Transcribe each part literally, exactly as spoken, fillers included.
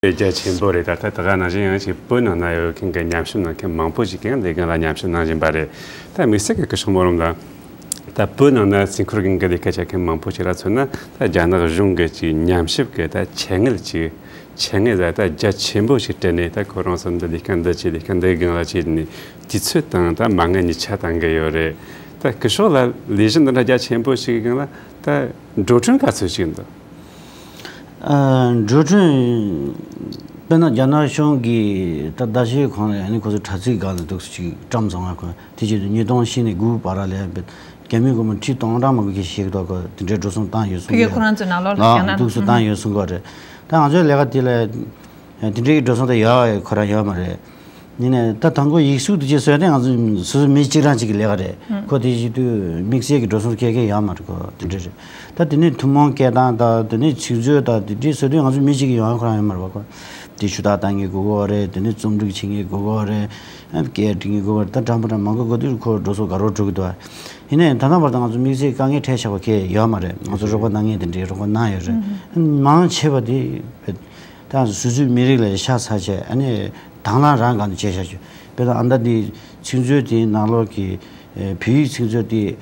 རྒྱ་ཆེན་པོ་རེད། ད་ལྟ་ད་ག་ནང་བཞིན་ཡང་ཅིག་བོད་ནང་ན་ཡོད་མཁན་གྱི་ཉམས་ཞིབ་གནང་མཁན་མང་པོ་ཞིག་གིས་ཡང་འདི་སྒང་ལ་ཉམས་ཞིབ་གནང་བཞིན་པ་རེད། ད་དམིགས་བསལ་གྱི་སྐུ་ཞབས་སྨོན་ལམ་ལགས། ད་བོད་ནང་ན་རྩིས་འཁོར་གྱི་འགན་ལས་ཀ་བྱེད་མཁན་མང་པོ་ཞིག་ལ་མཚོན་ན། ད་རྒྱ་ནག་གཞུང་གི་ཅིག་ཉམས་ཞིབ་ཀྱི་ད་ཆེད་མངགས་ཅིག་ཆེད་མངགས་ད་ད་རྒྱ་ཆེན་པོ་ཞིག་སྤྲད་ནས། ད་ཁོ་རང་ཚོ་འདི་ལས་ཀ་འདི་བྱེད། ལས་ཀ་འདི་སྒང་ལ་བྱེད་ནས་དུས་ཚོད་དང་ད་མ་དངུལ་གཉིས་ཆ་བཏང་གི་ཡོད་རེད། ད་སྐུ་ཞབས་ལ་ལས་གཞི་འདི་འདྲ་རྒྱ་ཆེན་པོ་ཞིག་གི་སྒང་ལ་ད་འགྲོ་གྲོན་ག་ཚོད་ཞིག་འདུག་ཨ། འགྲོ་གྲོན་དཔེར་ན་རྒྱ་ནག་གཞུང་གིས་ད་ཟླ་ཤས་གོང་ལ་ཨ་ནི་ཁོ་ཚོ་དྲ་ཚིགས་སྒང་ལ་འདུག་སེ་ཅིག་བཀྲམ་སོང་ང་། ཁོ་དེ་བྱས་ཏེ་ཉིས་སྟོང་བཞི་ནས་དགུ་བར་ལ་རྒྱ་མི་སྒོར་མོ་ཁྲི་སྟོང་གྲངས་མང་པོ་ཞིག་བཞེས་འདུག་ཁོ་དེ་འདྲའི་འགྲོ་སོང་བཏང་ཡོད་གསུང་གི་ཡོད། ཕ་གིའི་ཁོ་རང་ཚོའི་ནང་ལོགས་ལ་ཨ། བཞག་ན། འདུག་སེ་བཏང་ཡོད་གསུང་གི་རེད། ད་ང་ཚོའི་ལས་ཀ་དེ་ལ་དེ་འདྲའི་འགྲོ་སོང་ད་ཡོད་ཁོ་རང་ཡོད་མ་རེད། ཡིན་ནའི་ད་དང་པོ་ཡིག་གཟུགས་དེ་ཅིག་བཟོས་ཏེ་ང་ཚོ་སོ་སོ་མི་གཅིག་རང་གཅིག་གི་ལས་ཀ་རེད། ཁོ་དེ་བྱེད་དུས་དམིགས་བསལ་གྱི་འགྲོ་སོང་སྐྱེལ་མཁན་ཡོད་མ་རེད། ཁོ་དེ་འདྲ་རེད། ད་དེ་ནས་ཐུན་མོང་སྐད་གཏོང་དང་དེ་ནས་ཚིག་མཛོད་དང་དེ་འདྲའི་བཟོས་དུས་ང་ཚོ་མི་གཅིག་གི་ཡོང་ཡ་ཁོ་རང་ཡོད་མ་རེད་པ། ཁོ་དེ་ཞུ་དག་བཏང་མཁན་དགོས་ཀྱི་ཡོད་རེད། དེ་ནས་རྩོམ་སྒྲིག་བྱེད་མཁན་དགོས་ཀྱི་ཡོད་རེད། སྐད་འབྲི་མཁན་དགོས་ཀྱི་ཡོད་རེད། ད་འདྲ་མི་འདྲ་མང་པོ་དགོས་དུས་ཁོ་འགྲོ་སོང་དགའ་རབ་འགྲོ་གི་འདུག་ཡིན་ནའི་ད་ལྟ་བར་དུ་ང་ཚོ་དམིགས་བསལ་དཀའ་ངལ་འཕྲད་བཞག་པ་གང་ཡང་ཡོད་མ་རེད། ང་ཚོ་རོགས་པ་གནང་མཁན་དེ་འདྲའི་རོགས་པ་གནང་ཡོད་རེད། མང་ཆེ་བ་དེ་ད་སོ་སོའི་མི་རིགས་ལ་ཤ་ཚ་བྱས། ཨ་ནི་དང་བླངས་རང་སྒང་དུ་བྱས་བཞག་རྒྱུ། དཔེར་ན་ཨ་ད་འདི་ཚིག་མཛོད་དེའི་ནང་ལོགས་ཀྱི་ཨེ་བོད་ཡིག་ཚིག་མཛོད་དེ་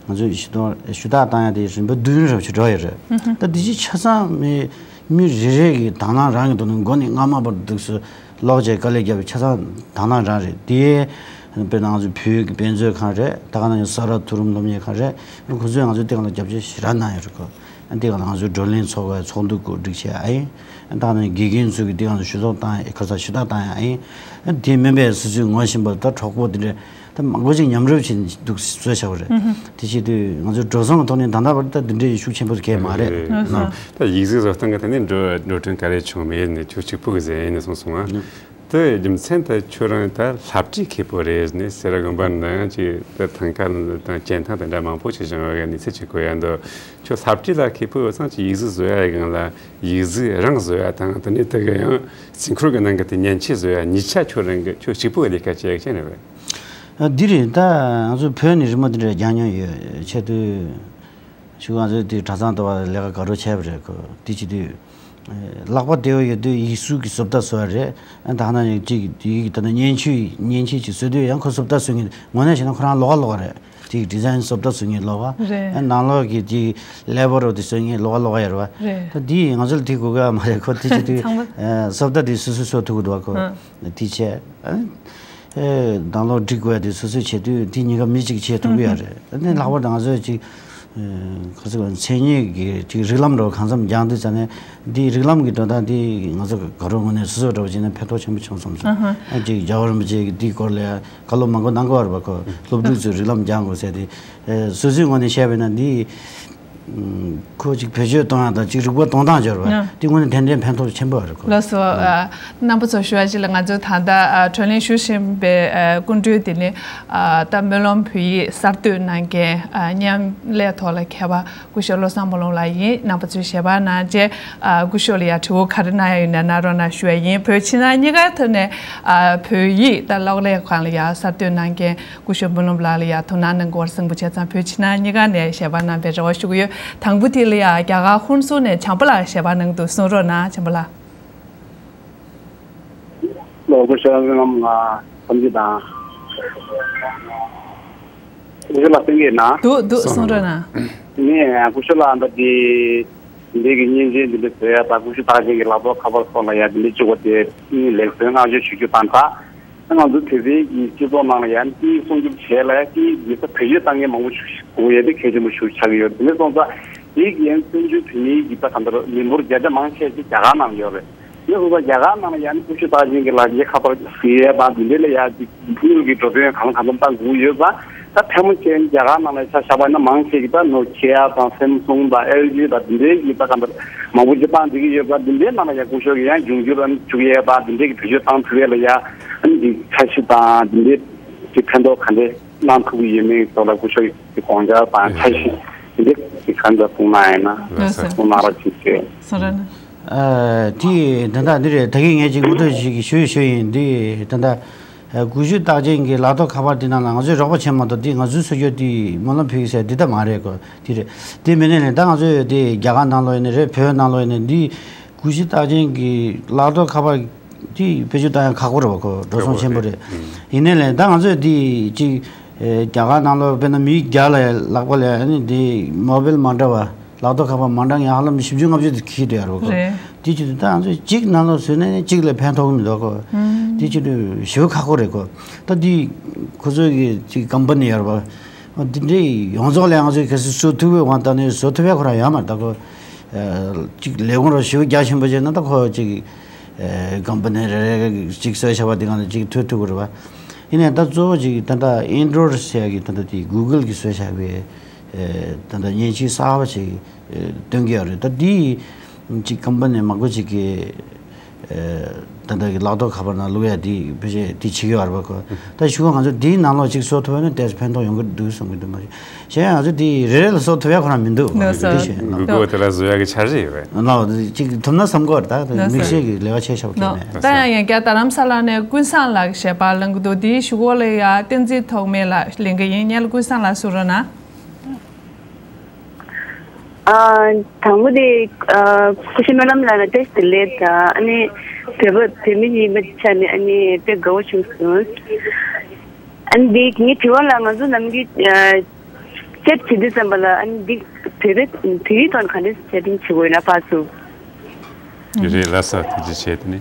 ང་ཚོ་ཞུ་དག་ཞུ་དག་བཏང་ཡ་དེ་རིམ་པ་བདུན་རབ་ཅིག་འགྲོ་ཡོད་རེད། ད་འདི་ཅི་ཆ་ཚང་མི་མི་རེ་རེ་གི་དང་བླངས་རང་གི་དོན་དུ་མགོ་ནས་རྔ་མ་བར་འདུག་སེ་ཀློག་བྱས་དཀའ་ལས་བརྒྱབ་པའི་ཆ་ཚང་དང་བླངས་རང་རེད། དེ་དཔེར་ན་ང་ཚོ་བོད་ཀྱི་དཔེ་མཛོད་ཁང་རེད། ད་ག་ནང་བཞིན་ས་རཱ་མཐོ་རིམ་སློབ་གཉེར་ཁང་རེད། ཁོ་ཚོས་ང་ཚོའི་སྟེང་ལ་རྒྱབ་སྐྱོར་ཞེ་དྲག་གནང་ཡོད་རེད། ཁོ་འདི་ག་ལ་ང་ཚོའི་བགྲོ་གླེང་ཚོགས་པའི་ཚོགས་འདུ་གོ་སྒྲིག་བྱས་ཨ་ཡིན། ད་ག་ནང་དགེ་རྒན་ཚོས་ཀྱི་འདི་ག་ལ་ཞུ་གཏུག་བཏང་ཡ། ཁ་སང་ཞུ་དག་བཏང་ཡ་ཨ་ཡིན། དེ་མིན་པའི་སོ་སོའི་ངོ་ཤེས་པ་ད་གྲོགས་པོ་དེ་འདྲ་ད་མང་པོ་ཅིག་མཉམ་རུབ་བྱས་འདུག་བཟོས་བཞག་པ་རེད། དེ་བྱེད་དུས་ང་ཚོའི་འགྲོ་སོང་གི་ཐོག་ནས་ད་ལྟ་བར་ད་འདི་འདྲའི་ཤུགས་ཆེན་པོ་གང་ཡང་མ་རེད། ལགས་སོ། ད་ཡིག་གཟུགས་བཟོ་སྟངས་ཀྱི་ཐད་ནས་འགྲོ་འགྲོ་གྲོན་ག་རེ་བྱུང་མེད་ནས་ཁྱོད་གཅིག་པུ་གི་ཟེར་ཡིན་ནས་གསུངས་སོང་ང་། དེ་རྒྱུ་མཚན་དེ་ཁྱོད་རང་ད་སློབ་ཁྲིད་མཁས་པོ་རེད་ནས་ཟེར་ར། དགོན་པ་ནང་ཅིག་ད་ཐང་ཀ་དང་སྐྱེལ་ཐང་དེ་འདྲ་མང་པོ་ཞིག་བཞེངས་ཡོད་གི་གནས་ཚུལ་ཅིག་གོ་ཡ་འདུག་ཁྱོད་སློབ་ཁྲིད་ལ་མཁས་པོ་ཡོད་ཙང་ཅིག་ཡིག་གཟུགས་བཟོ་ཡ་ཡི་སྒང་ལ་ཡིག་གཟུགས་རང་བཟོ་ཡ་དང་། དེ་ནས་དེ་གི་ཡང་རྩིས་འཁོར་གི་ནང་གི་དེ་མཉེན་ཆས་བཟོ་ཡ་གཉིས་ཆ་ཁྱོད་རང་གི་ཁྱོད་གཅིག་པུ་གི་ལས་ཀ་བྱེད་ཀྱི་རེད་པས། ཨ་འདི་རེད། ད་ང་ཚོ་བོད་ནས་རི་མོ་འདི་འདྲ་རྒྱག་མྱོང་ཡོད་ཆེད་དུ་ཞུ། ང་ཚོ་དེ་གྲྭ་ཚང་དུ་བ་ལས་ཀ་དགའ་རབ་བྱས་པ་རེད། ཁོ་དེ་བྱེད་དུས་ལག་པ་བདེ་བོ་ཡོད་དུས་ཡིག་གཟུགས་ཀྱི་བཟོ་ལྟ་བཟོ་བ་རེད། ཨ་ད་ནང་བཞིན་གཅིག་དེ་ཡིག་ད་ནང་མཉེན་ཆས་མཉེན་ཆས་ཅིག་བཟོ་དུས་ཡང་ཁོ་བཟོ་ལྟ་བཟོ་མཁན་དངོས་གནས་བྱས་ན་ཁོ་རང་ལོགས་ཀ་ལོགས་ཀ་རེད། དེ་ཌི་ཛའིན་བཟོ་ལྟ་བཟོ་མཁན་ལོགས་ཀ། རེད། ཨ་ནང་ལོགས་ཀྱི་དེ་ལེ་བོ་རོ་དེ་བཟོ་མཁན་ལོགས་ཀ་ལོགས་ཀ་ཡོད་རེད་པ། རེད། ད་དེ་ང་ཚོ་ལ་དེ་དགོས་ཀྱི་མ་རེད། ཁོ་དེ་བྱེད་དུས་ཚང་མ། ཨ་བཟོ་ལྟ་དེ་སོ་སོས་བཟོ་ཐུབ་ཀྱི་འདུག་པ། ཁོ་ཨ་དེ་བྱས། ཨ་ཨེ་ནང་ལོགས་སྒྲིག་དགོས་ཡ་དེ་སོ་སོས་བྱེད་དུས་དེ་གཉིས་ཀ་མི་གཅིག་བྱེད་ཐུབ་ཀྱི་ཡོད་རེད། ཨ་ནི་ལྷག་པར་དུ་ང་ཚོས་ཅིག་ཨ་ག་ཚོད་མཚན་ཉིད་ཀྱི་ཅིག་རིགས་ལམ་འདྲ་བོ་གང་འཚམ་སྦྱངས་དུས་ཙ་ནས་འདིའི་རིགས་ལམ་གྱི་འགྲོ་སྟངས་འདི་ང་ཚོ་དགའ་རབ་ངོས་ནས་སོ་སོའི་འདྲ་བོ་བྱས་ན་ཕན་ཐོགས་ཆེན་པོ་བྱུང་བསམ་སོང་། ཨ་ཧ། ཨ་ཅིག་རྒྱལ་བ་རིན་པོ་ཆེ་གིས་འདིའི་སྐོར་ལ་ཡ་བཀའ་སློབ་མང་པོ་གནང་གི་ཡོད་རེད་པ། ཁོ་སློབ་ཕྲུག་ཚོས་རིགས་ལམ་སྦྱང་དགོས་ཟེར་ཏེ། ཨ་སོ་སོའི་ངོས་ནས་བཤད་པ་ཡིན་ན་འདི་ཁོ་ཅིག་བེད་སྤྱོད་གཏོང་ཡ་དང་ཅིག་རིག་པ་གཏོང་སྟངས་སྦྱོར་བ། ཨ། འདི་དངོས་གནས་ཏན་ཏན་ཕན་ཐོགས་ཆེན་པོ་རེད་ཁོ། ལགས་སོ། ཨ་རྣམ་པ་ཚོ་ཞུ་བ་ཅིག་ལ་ང་ཚོ་ད་ལྟ་ཨ་བགྲོ་གླེང་ཞུ་བཞིན་པའི་ཨ་སྐུ་མགྲོན་དེ་ནི་ཨ་ད་སྨོན་ལམ་བོད་ཡིག་གསར་གཏོད་གནང་མཁན་ཨ་མཉམ་ལས་ཐོག་ལ་མཁས་པ་སྐུ་ཞབས་བློ་བཟང་སྨོན་ལམ་ལགས་ཡིན། རྣམ་པ་ཚོས་ཞལ་པར་གནང་རྗེས་ཨ་སྐུ་ཞབས་ལ་ཡ་དྲི་བ་ག་རེ་གནང་ཡ་ཡོད་ན་གནང་རོགས་གནང་ཞུ་བ་ཡིན། བོད་ཕྱི་ནང་གཉིས་ཀ་ཐོག་ནས་ཨ་བོད་ཡིག་ད་གློག་ཀླད་སྒང་ལ་ཡ་གསར་གཏོད་གནང་མཁན་སྐུ་ཞབས་སྨོན་ལམ་ལགས་ལ་ཡ་ཐུགས་སྣང་གནང་དགོས་པར་གསུངས་པ་བྱས་ཙང་བོད་ཕྱི་ནང་གཉིས་ཀ་ནས་ཞལ་པར་གནང་བའི་རེ་བ་ཞུ་གི་ཡོད། དང་པོ་དེ་ལ་ཡ་རྒྱ་གར་ཧུན་སུར་ནས་བྱམས་པ་ལགས་ཞལ་པར་གནང་འདུག་གསུང་རོགས་གནང་བྱམས་པ་ལགས། ལོ་སྐུ་ཞབས་སྨོན་ལམ་ལགས་འཚམས་འདྲི་དང་། སྐུ་ཞབས་ལགས་གསན་གྱི་ཡོད་ན། འདུག་འདུག་གསུང་རོགས་གནང་། ངས་སྐུ་ཞབས་ལགས་ད་འདི་འདི་གི་བརྙན་འཕྲིན་འདི་འདྲ་བཟོ་ཡ་དང་སྐུ་ཞབས་རྟགས་ཅན་གྱི་ལག་ཐོགས་ཁ་པར་སོགས་ལ་ཡ་འདི་འདྲ་བཅུག་པ་དེ་ལེགས་སོའི་བསྔགས་བརྗོད་ཞུ་རྒྱུ་དང་སྦྲགས། ང་ཚོ་བོད་པའི་གི་སྤྱི་ཚོགས་ནང་ལ་ཡང་དེའི་སྲུང་སྐྱོབ་བྱས་ལ་དེའི་ཡིག་ཚགས་བེད་སྤྱོད་བཏང་མཁན་མང་པོ་ཞིག་དགོས་ཡ་དེ་གལ་ཆེན་པོ་ཞིག་ཆགས་ཀྱི་ཡོད། དེ་འདྲ་སོང་ཙང་དེའི་གི་ཡང་བཙན་བྱོལ་བོད་མིའི་གི་ད་ག་འདྲ་མི་འབོར་བརྒྱ་ཆ་མང་ཆེ་ཞིག་རྒྱ་གར་ནང་ཡོད་རེད། དེ་འདྲ་སོང་ཙང་རྒྱ་གར་ནང་ལ་ཡང་སྐུ་ཞབས་རྟགས་ཅན་གྱི་ལག་འཁྱེར་ཁ་པར་ཟེར་ཡ་དང་དེ་འདྲ་ལ་ཡ་དེ་དངུལ་གྱི་འགྲོ་དོན་གང་གང་འཚམ་བཏང་དགོས་ཡོད་ཙང་། ད་ཕལ་མོ་ཆེ་རྒྱ་གར་ནང་ལ་ཆ་བཞག་པ་ཡིན་ན་མང་ཆེ་གི་ད་ནོ་ཁི་ཡ་དང་སེམ་སུང་དང་ཨེལ་ཇི་དང་དེ་འདྲའི་གི་ད་ག་འདྲ་མང་པོ་ཅིག་བཏང་བསྡད་ཀྱི་ཡོད་པ། དེ་འདྲའི་ནང་ལ་ཡང་སྐུ་ཞབས་ཀྱི་ཡང་འབྱུང་འགྱུར་ལ་བཅུག་ཡས་དང་དེ་འདྲའི་གི་བེད་སྤྱོད་བཏང་ཐུབ་ཡས་ལ་ཡ་ཨ་ནི་འདི་འཆར་གཞི་དང་དེ་འདྲའི་གི་ཕན་ཐོགས་ག་འདྲས་གནང་ཐུབ་ཀྱི་ཡོད་མེད་སོགས་ལ་སྐུ་ཞབས་ཀྱི་དགོངས་འཆར་དང་འཆར་གཞི་དེ་འདྲའི་གི་ག་འདྲ་གསུངས་གནང་ཡིན་ན་གསུངས་གནང་རོགས་གྱིས་ཞུ། སོ་ར་ན། ཨ་དེ་ད་ལྟ་འདི་རེད། ད་གིན་ངས་ཅིག་མུ་མཐུད་ཅིག་ཞུ་ཞུ་ཡིན། འདི་ད་ལྟ། ཨ་སྐུ་ཞབས་རྟགས་ཅན་གྱི་ལག་ཐོགས་ཁ་པར་འདི་ནང་ལ་ང་ཚོའི་རོགས་པ་བྱེད་མ་གཏོགས་འདི་ང་ཚོའི་སྲོལ་རྒྱུན་འདི་སྨོན་ལམ་ཕུལ་གྱི་ཟེར་འདི་ད་མ་རེད་གོ། འདི་རེད། འདི་མིན་ནས་ནས་ད་ང་ཚོའི་འདི་རྒྱ་གར་ནང་ལོགས་ཡིན་ནའི་རེད། བོད་ནང་ལོགས་ཡིན་ནའི་འདི་ གུ་ཤྲི་རྟགས་ཅན་གྱི་ལག་ཐོགས་ཁ་པར་དེ་བེད་སྤྱོད་བཏང་ཡ་ཁག་པོ་རེད་བ། ཁོ་འགྲོ་སོང་ཆེན་པོ་རེད། ཡིན་ནའི་ལས་ད་ང་ཚོས་དེ་ཅིག་ཨེ་རྒྱ་གར་ནང་ལོགས་དཔེར་ན་མི་བརྒྱ་ལ་ལྷག་པ་ལ་ཨ་ནི་དེ་མོ་བེལ་མ་འདྲ་བ། ལག་ཐོགས་ཁ་པར་མ་འདྲ་ཡང་ཧ་ལམ་བཞི་བཅུ་ལྔ་བཅུ་དེ་འཁྱེར་བསྡད་ཡོད་རེད་བ། ཁོ་རེད། དེ་ཅི་དུས་ད་ང་ཚོས་གཅིག་ནང་ལོགས་བཟོས་ནས་གཅིག་ལ་ཕན་ཐོགས་ཀྱི་མི་འདུག་ཁོ། ཨུམ། དེ་ཅི་དུས་ཞེ་པོ་ཁག་པོ་རེད་ཁོ། ད་དེ་ཁོ་ཚོའི་གི་ཅིག་ཀམ་པ་ནི་ཡོད་རེད་བ། འདི་འདྲའི་ཡོངས་རྫོགས་ལ་ང་ཚོས་གལ་སྲིད་བཟོ་ཐུབ་པའི་དབང་ད་ནི་བཟོ་ཐུབ་ཡ་ཁོ་རང་ཡོད་མ་རེད། ད་ཁོ་ཅིག་ལས་ཁུངས་ར་ཞེ་པོ་རྒྱ་ཆེན་པོ་བྱས་ན་ད་ཁོ་ཅིག་ཀམ་པ་ནི་རེ་རེ་ཅིག་བཟོས་བཞག་པ་འདི་གང་ལ་ཅིག་ཐོས་ཐུབ་ཀྱི་རེད་བ། ཡིན་ནའི་ད་གཙོ་བོ་ཅིག་ད་ལྟ་ཨེན་ཌོ་རོཌ་ཟེར་ཡ་གི་ད་ལྟ་དེ་གུ་གལ་གིས་བཟོས་བཞག་པའི་ད་ལྟ་མཉེན་ཆས་གསར་པ་ཞིག་སྟོན་གྱི་ཡོད་རེད། ད་འདི་ཅིག་ཀམ་པ་ནི་མང་པོ་ཅིག་གིས་ད་ལྟ་གི་ལག་ཐོགས་ཁ་པར་ནང་བླུག་ཡ་འདི་ཕལ་ཆེར་འདི་བྱེད་ཀྱི་ཡོད་རེད་བ། ཁོ་ད་ཞུ་བ་ང་ཚོ་འདིའི་ནང་ལོགས་ཅིག་བཟོ་ཐུབ་པ་ན་ཏོག་ཙམ་ཕན་ཐོགས་ཡོང་གི་འདུག་བསམ་གྱི་འདུག་མ་གཞི་གཞན་ཡང་ང་ཚོ་འདི་རེ་རེ་ལ་བཟོ་ཐུབ་ཡ་ཁོ་རང་མི་འདུག་ལགས་སོ། འདི་བྱས་ན་གུ་གུ་དེ་ལ་བཟོ་ཡ་གི་འཆར་གཞི་ཡོད་རེད། ལགས་ཅིག་ཐུབ་ན་བསམ་གྱི་ཡོད་རེད། ད་ལགས་སོ། དམིགས་བསལ་གྱི་ལས་ཀ་བྱས་བཞག་པ་ལགས་ཁྱོན་ནས། ད་ཡང་ཡང་བསྐྱར་རྡ་རམ་ས་ལ་ནས་ཀུན་བཟང་ལགས་ཞལ་པར་ལེན་གྱི་འདུག་འདིའི་གཞུག་གུ་ལ་ཡ་བསྟན་འཛིན་ཐོགས་མེད་ལགས་ལེན་གྱི་ཡིན། ཉེ་ལ་ཀུན་བཟང་ལགས་གསུང་རོགས་གནང་། ཨ། དང་པོ་དེ། ཨ། སྐུ་ཞབས་སྨོན་ལམ་ལགས་ལ་བཀྲ་ཤིས་བདེ་ལེགས་དང་། ཨ་ནི་བོད་པ་བོད་མི་ཡིན་པའི་ཆ་ནས་ཨ་ནི་དཔེ་དགའ་བོ་བྱུང་སོང་། ཨ་ནི་འདི་ངའི་དྲི་བ་ལ་ང་ཚོ་ནམ་རྒྱུན་ཨ་ཆར་བྱེད་དུས་ཙམ་པ་ལ་ཨ་ནི་འདི་བོད་པའི་བོད་ཡིག་ཐོག་ནས་ག་འདྲས་བརྗོད་དོན་བྱེད་དགོས་ཡོད་ན་ཕར་ཚུར། ཡོད་རེད་ལགས་སོ། ཐུགས་རྗེ་ཆེ། དེ་ནི།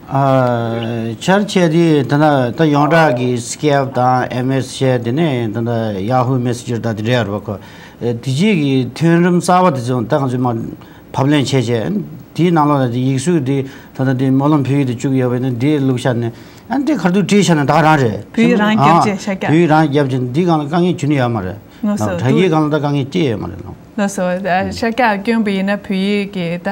ཨ། ཆར་ཆེ་དེ་ད་ལྟ་ད་ཡོངས་གྲགས་ཀྱི་སི་ཀེབ་དང་ཨེམ་ཨེས་བྱས། དེ་ནས་ད་ལྟ་ཡ་ཧུ་མེ་སེ་ཇར་དང་དེ་འདྲ་ཡོད་རེད་བ། ཁོ་དེ་རྗེས་ཀྱི་ཐོན་རིམ་གསར་པ་དེ་ཚོ་ད་ང་ཚོས་མར་ཕབ་ལེན་བྱས་བྱས། དེའི་ནང་ལོགས་ལ་དེ་ཡིག་གཟུགས་དེ་ད་ལྟ་དེ་སྨོན་ལམ་བོད་ཡིག་དེ་བཅུག་ཡོད་པས་ན་དེ་བླུགས་བཞག་ནས་ཨ་ནི་དེ་ཁ་ཐུག་བྲིས་བཞག་ན་ད་རང་རེད། བོད་ཡིག་རང་རྒྱབ་བྱས་ཨ་ཤ་རྒྱགས། བོད་ཡིག་རང་རྒྱབ་བྱས་འདི་སྒང་ལ་དཀའ་ངལ་འབྱུང་ནི་ཡོད་མ་རེད། ལགས་སོ། དྲ་རྒྱའི་སྒང་ལ་ད་དཀའ་ངལ་སྐྱེ་ཡོད་མ་རེད་ལགས། ལགས་སོ། ཨ། ཤ་རྒྱགས་བསྐྱོན་པ་ཡིན་ན་བོད་ཡིག་གི་ད་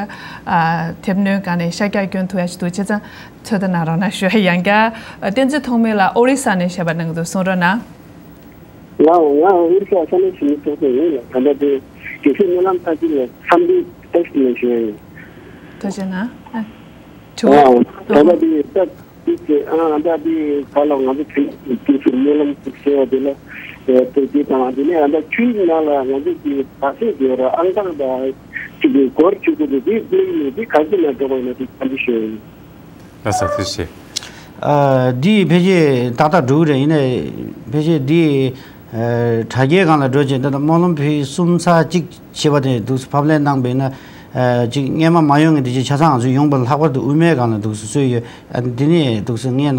ཨ་དེབ་སྣོད་སྒང་ནས་ཤ་རྒྱགས་བསྐྱོན་ཐུབ་ཡ་ཞིག་འདུག་བྱས་ཙང་ཚོད་ལྟ་གནང་རོགས་གནང་ཞུ། ཡང་བསྐྱར་ཨ་བསྟན་འཛིན་ཐོགས་མེད་ལགས་ཨོ་རི་ས་ནས་ཞལ་པར་གནང་གི་འདུག་གསུང་རོགས་གནང་། ལགས་འོང་། ང་ཨོ་རི་ས་ས་གནས་ཞིག་ནས་ཐོགས་པ་ཡིན་ལགས། ད་ལྟ་དེ་དགེ་བཤེས་སྨོན་ལམ་ཐར་རྒྱུད་ལ་འཚམས་འདྲི་ཏོག་ཙམ་གནང་ཞུ་ཡ་ཡིན། ཐུགས་རྗེ་གནང་། ཨ། དྲི་བ། ཨ། ད་ལྟ་དེ་ས། དེ་ཚེ་ཨ་ད་དེ་ག་ལ་ང་ཚོ་དེ་དེ་ཚེ་སྨོན་ལམ་ཞིག་ཟེར་བ་དེ་ལ་ཨེ་དེ་དེ་དང་དེ་ནས་ཨ་ད་ཆུའི་ནང་ལ་ང་ཚོ་གི་ད་ཚེ་དེ་ར་ཨང་གྲངས་དང་ཅིག་གི་སྒོར་བཅུ་དགུ་དེ་དེ་སླེབས་ནས་དེ་ག་ཚོད་ན་འགྲོ་བ་ཡིན་ན་དེ་བཀའ་འདྲི་ཞུ་ཡ་ཡིན། ལགས་སོ། ཐུགས་རྗེ་ཆེ། ཨ་འདི་ཕལ་ཆེར་ཏག་ཏག་འགྲོ་གི་རེད། ཡིན་ནའི་ཕལ་ཆེར་འདི་ཨ་དྲ་རྒྱའི་སྒང་ལ་འགྲོ་བྱས་ད་ལྟ་སྨོན་ལམ་བོད་ཡིག་གསུམ་ཚར་གཅིག་བྱས་པ་དེ་འདུག་སེ་ཕབ་ལེན་གནང་བས་ན། ཨ་ཅིག་སྔས་མ་མ་ཡོང་ངེས་དེ་ཅིག་ཆ་ཚང་ང་ཚོ་ཡོང་པ་ལྷག་པར་དུ་དབུ་མའི་སྒང་ལ་འདུག་སེ་སྲོལ་ཡོད། ཨ་འདི་ནས་འདུག་སེ་སྔས་ལ་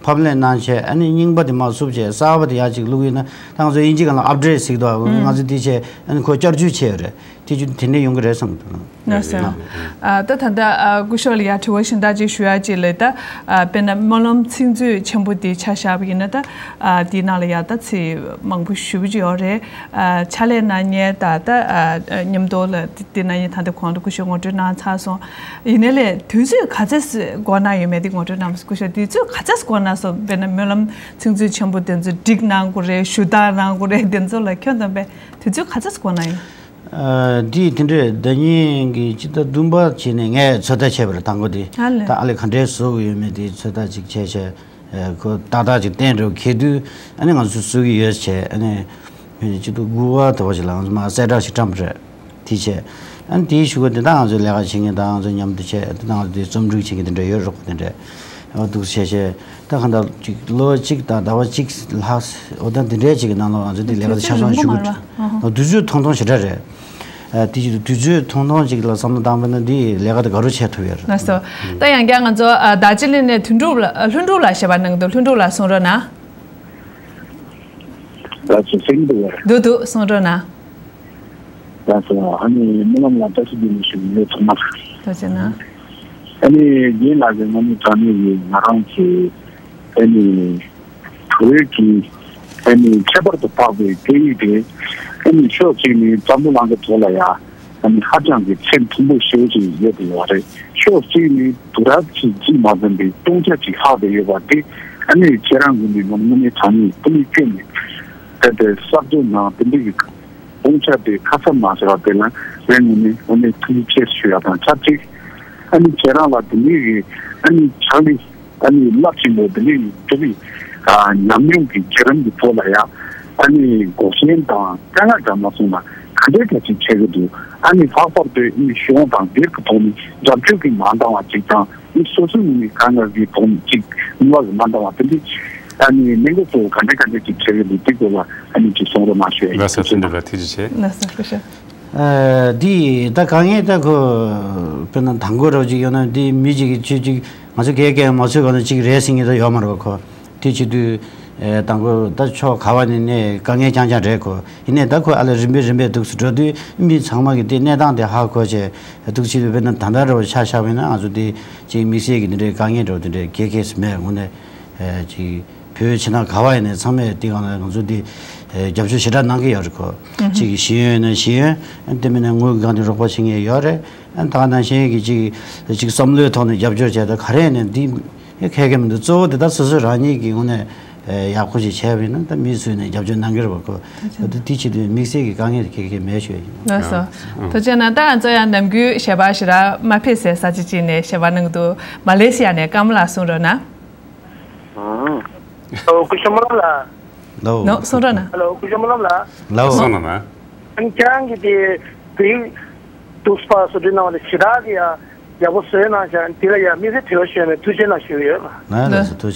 ཕབ་ལེན་གནང་བྱས། ཨ་ནི་རྙིང་པ་དེ་མར་བསུབ་བྱས་གསར་པ་དེ་ཡར་ཅིག་བླུགས་ཡོད་ན་ད་ང་ཚོ་དབྱིན་ཇི་སྒང་ལ་ཨབ་ཌེཊ་ཟེར་གྱི་འདུག་ཨ་ང་ཚོ་འདི་བྱས་ཨ་ནི་ཁོ་བསྐྱར་བཅོས་བྱས་ཡོད་རེད། དེ་ཅིག་དེ་འདྲ་ཡོང་གི་རེད་བསམ་གྱི་འདུག་ལགས་སོ། ལགས། ཨ་ད་ད་ལྟ་ཨ་སྐུ་ཞབས་ལ་ཡ་དྲི་བ་གཞན་དག་ཅིག་ཞུ་ཡ་ཅིག་ལ། ད་ཨ་དཔེར་ན་སྨོན་ལམ་ཚིག་མཛོད་ཆེན་པོ་འདི་ཆ་བཞག་པ་ཡིན་ན་ད་ཨ་འདི་ནང་ལ་ཡ་ད་ཚིག་མང་པོ་ཞེ་པོ་ཅིག་ཡོད་རེད། ཨ་ཕྱག་ལས་གནང་མཁན་དང་ད་ཨ་མཉམ་དུ་ལ་འདི་ན་ཡིན་ད་ལྟ་གོང་དུ་སྐུ་ཞབས་ངོ་སྤྲོད་གནང་ཚར་སོང་། ཡིན་ནའི་ལས་དུས་ཚོད་ག་ཚད་འགོར་གནང་ཡོད་མེད་འདི་ངོ་སྤྲོད་གནང་། སྐུ་ཞབས་དུས་ཚོད་ག་ཚད་འགོར་གནང་སོང་། དཔེར་ན་སྨོན་ལམ་ཚིག་མཛོད་ཆེན་པོ་དེ་ཚོ་སྒྲིག་གནང་དགོས་རེད། ཞུ་དག་གནང་དགོས་རེད། དེ་ཚོ་ལ་ཁྱོན་བསྡོམས་པས་དུས་ཚོད་ག་ཚད་འགོར་གནང་ཡོད། ཨ་འདི་དེ་འདྲས་ཟླ་ཉིན་གྱི་སྤྱི་ཟླ་བདུན་པ་བྱས་ནས་ངས་ཚོད་ལྟ་བྱས་པ་རེད། དང་པོ་དེ་ཨ་ལས། ད་ཨ་ལས་ག་འདྲས་བཟོ་གི་ཡོད་མེད་དེ་ཚོད་ལྟ་ཅིག་བྱས་བྱས། ཨ་ཁོ་ཏག་ཏག་ཅིག་བསྟན་འགྲོ་གལ་དུས་ཨ་ནི་ང་ཚོ་བཟོ་གི་ཡོད་བྱས། ཨ་ནི་སྤྱི་ཟླ་དགུ་པ་དེ་བ་ཞིག་ལ་ང་ཚོ་མར་གསལ་བསྒྲགས་ཤིག་བཀྲམ་པ་རེད། དེ་བྱས་ཨ་ནི་དེའི་གཞུག་གུ་དེ་ད་ང་ཚོའི་ལས་ཀ་བྱེད་མཁན་དང་ང་ཚོ་མཉམ་དུ་བྱས། དེ་ད་ང་ཚོ་དེ་རྩོམ་སྒྲིག་བྱེད་མཁན་དེ་འདྲ་ཡོད་རོགས་པ་དེ་འདྲས་འོ་འདུག་བྱས་བྱས། ད་གང་ལྟར་ཅིག་ལོ་གཅིག་དང་ཟླ་བ་གཅིག་ལྷག་འོ་ད་འདི་འདྲའི་ཅིག་གི་ནང་ལོགས་ང་ཚོ་འདི་ལས་ཀ་དེ་ཆ་ཚང་ཞུ་གི་འདུག་དུས་ཚོད་ཐུང་ཐུང་ཞེ་དྲག་རེད། ཨ་དེ་ཅིག་དུས་ཚོད་ཐུང་ཐུང་ཅིག་ལ་བསམ་བློ་བཏང་བ་ན་འདི་ལས་ཀ་དེ་ག་རུ་བྱེད་ཐུབ་ཡོད་རེད། ལགས་སོ། ད་ཡང་བསྐྱར་ང་ཚོ་ཨ་རྡོ་རྗེ་གླིང་ནས་དོན་གྲུབ་ལགས། ལྷུན་གྲུབ་ལགས་ཞེས་པ་གནང་འདུག་ལྷུན་གྲུབ་ལགས་གསུང་རོགས་གནང་། ལགས་སོ། གསན་གྱི་འདུག་གས། འདུག་འདུག་གསུང་རོགས་གནང་། ལགས་སོ། ཨ་ནི་སྨོན་ལམ་ལ་བཀྲ་ཤིས་བདེ་ལེགས་ཞུ་གི་ཡོད་ཚང་མ། ཐུགས་རྗེ་གནང་། ཨ་ནི་རྒན་ལགས་ཀྱིས་ང་ནི་དྲང་གནས་ཀྱི་ང་རང་གི་ཨ་ནི་བོད་ཀྱི་ཨ་ནི་ཁྱད་པར་དུ་འཕགས་པའི་སྐད་ཡིག་དེ་ཨ་ནི་ཕྱོགས་གཅིག་ནས་བསམ་བློ་བླང་གི་ཐོག་ལ་ཡ་ཨ་ནི་ཧ་ཅང་གི་ཚད་མཐོན་པོ་ཞེ་པོ་ཅིག་ཡོད་དེ་ཡོད་རེད། ཕྱོགས་གཅིག་ནས་དུས་རབས་གཅིག་གཅིག་མ་ཟིན་པའི་སྟོང་ཆ་གཅིག་ལྷག་བསྡད་ཡོད་པ་དེ་ཨ་ནི་ཁྱེད་རང་གིས་ནི་ང་ནི་དངོས་གནས་དྲང་གནས་ཀུན་ནས་སྐྱོན་མེད། ད་ལྟའི་གསར་གཏོད་ནང་དེ་འདྲ་གི་དཔུང་ཆ་དེ་ཁ་གསབ་མ་བྱས་པ་དེ་ལ་ངས་ངོས་ནས་དངོས་གནས་ཐུགས་རྗེ་ཆེ་ཞུ་ཡ་དང་ཆབས་ཅིག་ཨ་ནི་ཁྱེད་རང་ལ་དེ་འདྲའི་གི་ཨ་ནི་ཕྱག་ལས་ཨ་ནི་རླབས་ཆེན་པོ་དེ་འདྲའི་སྒྲུབ་པའི་ཨ་ཉམས་མྱོང་གི་བརྒྱུད་རིམ་གྱི་ཐོག་ལ་ཡ་ཨ་ནི་འགོག་རྐྱེན་དང་དཀའ་ངལ་འདྲ་མ་སོང་ན་ག་ དེ་འདྲའི་ག་ཅིག་བྱེད་ཀྱི་འདུག་ཨ་ནི་ལྷག་པར་དུ་ཨ་ནི་གཞུང་དང་སྒེར་གྱི་ཐོག་ནས་རྒྱབ་སྐྱོར་གྱི་མ་འདང་བ་ཅིག་དང་ཨ་ནི་སོ་སོའི་ངོས་ནས་དཀའ་ངལ་གྱི་ཐོག་ནས་ཅིག་ནུས་པ་གི་མ་འདང་བ་དེ་འདྲའི་ཨ་ནི་གནད་འགག་གཙོ་བོ་ག་འདྲ་ག་འདྲ་ཅིག་བྱེད་ཀྱི་འདུག་དེ་སྐོར་ལ་ཨ་ནི་ཅིག་གསུང་རོགས་གནང་ཞུ་ཡ་ཡིན། ལགས་སོ། ཐུགས་རྗེ་ཆེ། ཐུགས་རྗེ་ཆེ། ལགས་སོ། སྐུ་ཞབས། ཨ། འདི་ད་དཀའ་ངལ་ད་ཁོ་དཔེར་ན་དང་པོ་རོགས་ཅིག་ཡོད་ན་འདི་མི་གཅིག་གིས་ཅིག་ཅིག་ང་ཚོ་གས་གས་མ་ཚོས་ག་ན་ཅིག་རེད་ཟེར་མཁན་ད་ཡོད་མ་རེད་པ། ཁོ་དེ་བྱེད་དུས་ཨེ་དང་པོ་ད་ཕྱོགས་ག་བ་ནས་ནས་དཀའ་ངལ་རྐྱང་རྐྱང་རེད། ཁོ་ཡིན་ནའི་ད་ཁོ་ཨ་ལ་རིམ་པས་རིམ་པས་འདུག་སེ་འགྲོ་དུས་མི་ཚང་མ་གིས་དེ་གནས་སྟངས་དེ་ཧ་གོ་བྱས་འདུག་བྱེད་དུས་དཔེར་ན་ད་ལྟ་འདྲ་བོ་ཆ་བཞག་པ་ཡིན་ན་ང་ཚོ་དེ་ཅིག་དམིགས་བསལ་གྱི་འདི་འདྲའི་དཀའ་ངལ་འདྲ་བོ་དེ་འདྲའི་གས་གས་སུ་མེད། དངོས་གནས་ཨེ་ཅིག་བོད་ཕྱི་ནང་ག་བ་ཡིན་ནའི་ཚང་མས་དེ་སྒང་ལ་ང་ཚོ་འདི་ཨེ་རྒྱབ་སྐྱོར་ཞེ་དྲག་གནང་གི་ཡོད་རེད། ཁོ་ཅིག་གི་ཤེས་ཡོན་ཡིན་ན་ཤེས་ཡོན། དེ་མིན་ན་དངུལ་སྒང་དེ་རོགས་པ་བྱེད་མཁན་ཡོད་རེད། ད་ག་ནང་བཞིན་གྱི་ཅིག་ཅིག་བསམ་བློའི་ཐོག་ནས་རྒྱབ་སྐྱོར་བྱས། ད་ག་རེ་ཡིན་ནའི་འདི་ཁེ་གེ་མི་འདུག་གཙོ་བོ་དེ་ད་སོ་སོ་རང་ཉིད་ཀྱི་ངོས་ནས་ཨེ་ཡག་པོ་ཞིག་བྱས་པ་ཡིན་ན་ད་མི་སུ་ཡིན་ནའི་རྒྱབ་སྐྱོར་གནང་གི་རེད་པ། ཁོ་ད་དེ་བྱེད་དུས་དམིགས་བསལ་གྱི་དཀའ་ངལ་དེ་ཁེ་གེ་མེད་ཞུ་ཡ་ཡིན། ལགས་སོ། ཐུགས་རྗེ་གནང་། ད་ང་ཚོ་ཡང་ནམ་རྒྱུན་ཞལ་པར་ཞེ་དྲག་མ་ཕེབས་སའི་ས་ཆ་ཅིག་ནས་ཞལ་པར་གནང་གི་འདུག་མ་ལེ་ཤི་ཡ་ནས་ཀརྨ་ལགས་གསུང་རོགས་གནང་། ཨོ། སྐུ་ཞབས་སྨོན་ལམ་ལགས། ལོ། ནོ་གསུང་རོགས་གནང་། ཧེ་ལོ། སྐུ་ཞབས་སྨོན་ལམ་ལགས། ལོ། གསུང་རོགས་གནང་། ཨ་ནི་ཁྱེད་རང་གིས་དེ་བོད་ཡིག་འདུག་སེ་ཕར་བཟོ་སྐྲུན་གནང་བ་དེ་ཞེ་དྲག་གི་ཡ་ཡག་པོ་བཟོས་གནང་ཤག་དེ་ལ་ཡ་དམིགས་བསལ་དྲི་བ་ཞུ་ཡ་མེད། ཐུགས་རྗེ་གནང་ཞུ་གི་ཡོད། ལགས་སོ། ཐུགས་རྗེ།